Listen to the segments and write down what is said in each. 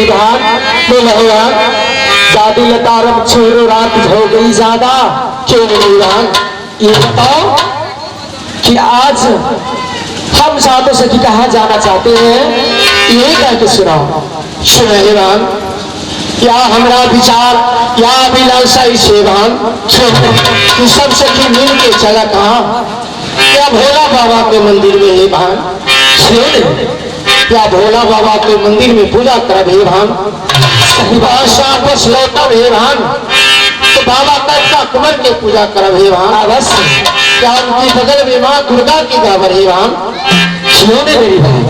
मेरी बहन बोला है दादी लतारम छोरो रात हो गई ज्यादा। क्यों नहीं मेरी बहन, ये बताओ कि आज हम सातों सखी कहाँ जाना चाहते हैं, ये कह के सुनाओ। सुनो हे बहन, या हमारा विचार या अभिलाषा इसे बहन कि सब सखी मिल के चला कहाँ, क्या भोला बाबा के मंदिर में हे बहन। क्यों नहीं, क्या भोला बाबा के मंदिर में पूजा करब हे बहन, वापस लौटब हे बहन, तो बाबा का कुंवर के पूजा करब हे बहन। अवश्य। क्या उनकी बगल में माँ दुर्गा की गाबर हे बहन। क्यों नहीं मेरी बहन,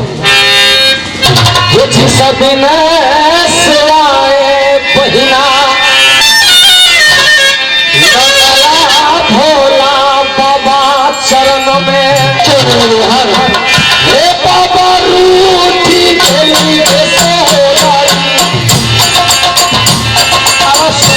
ये जिस दिन से आए बहिना लगला भोला बाबा चरण में। क्यों नहीं मेरी बहन, हे बाबा रूठी गई सोहराई। अवश्य।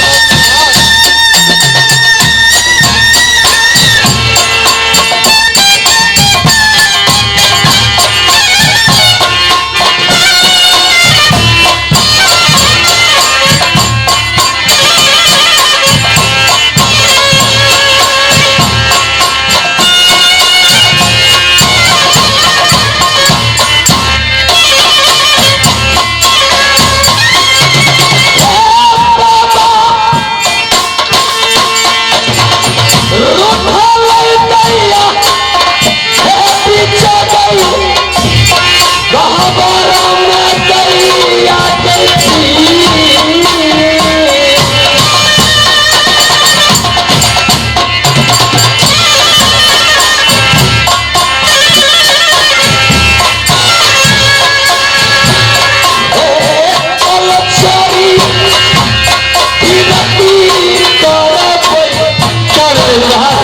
क्यों नहीं मेरी बहन,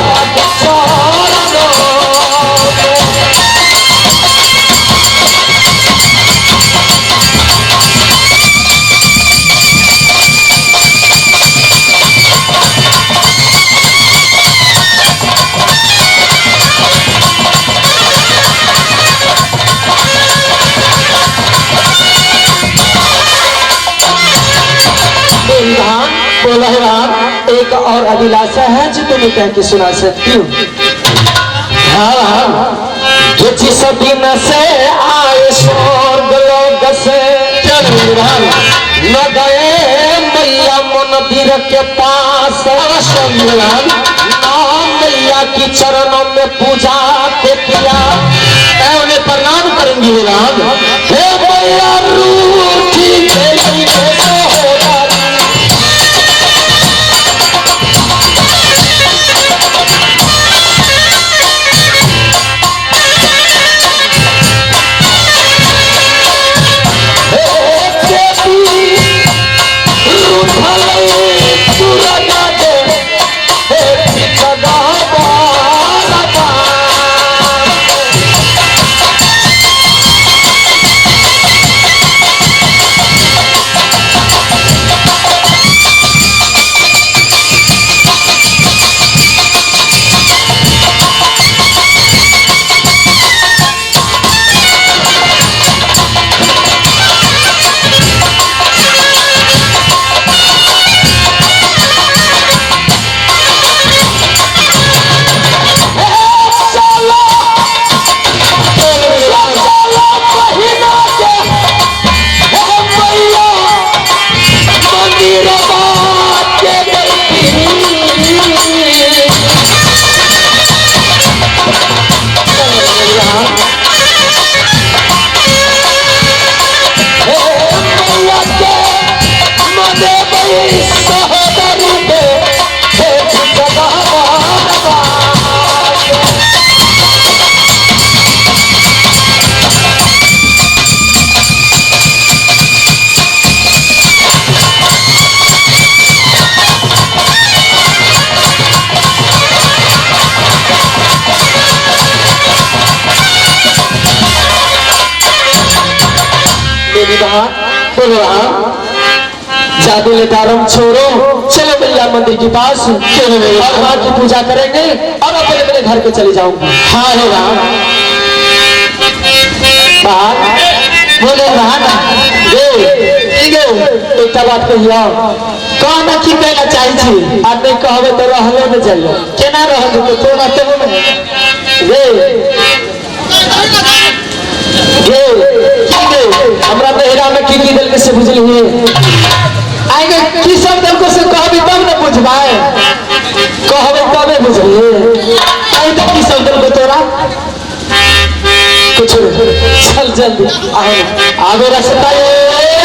मेरी बहन बोला है बहन, एक और अभिलाषा है जो तुम्हें कह के सुना सकती हूँ। हाँ हाँ, जो जिस दिन से आए स्वर्ग लोग से, क्यों नहीं मेरी बहन, न गए मैया मंदिर के पास। अवश्य मेरी बहन, ना मैया की चरणों में पूजा के किया। मैं उन्हें प्रणाम करूंगी हे बहन। हे मैया रूठी गई सोहराई। मेरी बहन बोलो बहन, जादू लेतारम छोड़ो, चलो मैया मंदिर के पास क्यों नहीं मेरी और बहन, माँ की पूजा करेंगे और अपने अपने घर के चले जाऊंगी। हाँ हे बहन, बहन बोले बहन ये की गे एकटा बात कहियो। कह ना, की कहना चाहे छी? आ नहीं कहबे तो रहलो न जाइयो। केना रहल जेतै तोरा? तेहो ने गे गे की गे? हमरा नहिरा में की की देलकै से बुझलिही? आगे की सब देलको से कहबी तब ने बुझबै। कहबे तबे बुझबही। कहि तऽ की सब देलको तोरा? कुछ नहीं, चल जल्दी। आबे रस्ता ये।